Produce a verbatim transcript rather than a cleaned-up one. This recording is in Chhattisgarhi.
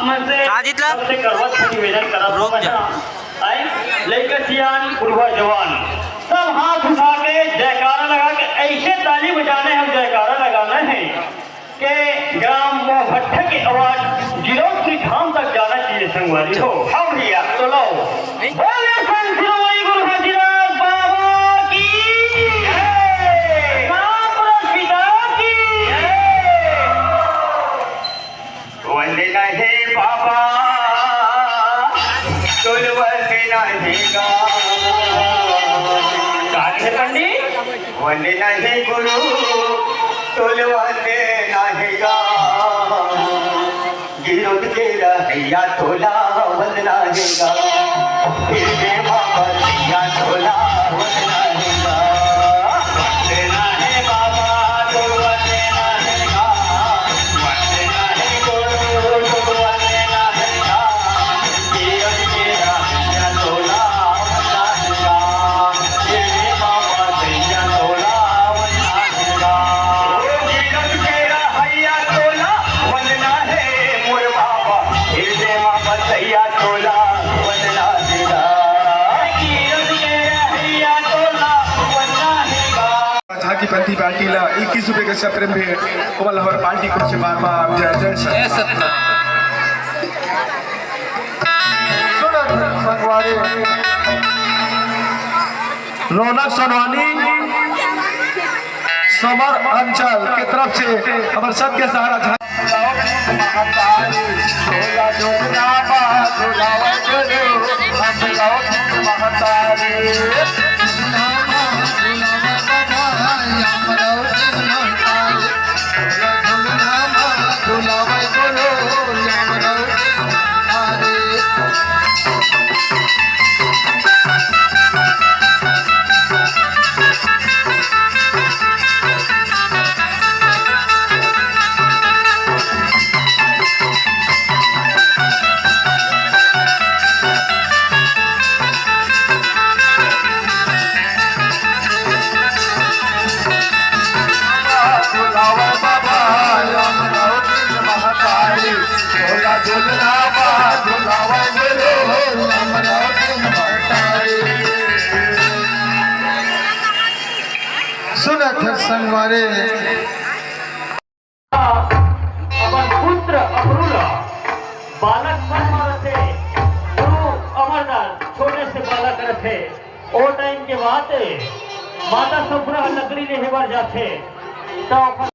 मन से का जीत ला? सबसे करवत निवेदन करत हूँ। आए, लइका सियान, बुढ़वा जवान, सब हाथ उठा के जयकारा लगा के ऐसे ताली बजाने हे, जयकारा लगाना हे कि ग्राम मोहभट्टा के आवाज गिरौदपुरी धाम तक जाना चाहिए संगवारी हो। हाँ भैया, तो लाओ। बोले संत शिरोमणि गुरु हरजीराज बाबा की जय। राम पिता की जय। वंदना हे बाबा, तोल वंदना हे गा। का हे पंडित? वंदना हे गुरु, तोल वंदना हे गा। गिरौद के रहैया तोला वंदना हे गा। हे बाबा सैया तोला वंदना हे गा। वंदना हे बाबा, तोल वंदना हे गा। झांकी पंथी पार्टी ला इक्कीस रुपए के सप्रेम भेंट, ओमन ला हमर पार्टी कोर से बार बार जय जय सत। जय सतनाम। सुनत संगवारी, रौनक सोनवानी, समर अंचल के तरफ से हमर सबके सहारा झा- सुनत संगवारी। अपन पुत्र अमरू ला बालक मन म रथे, गुरु अमरदास छोटे से बालक रथे, ओ टाइम के बात ए, माता सफुरा ह लकड़ी लेहे बर जाथे, त ओखर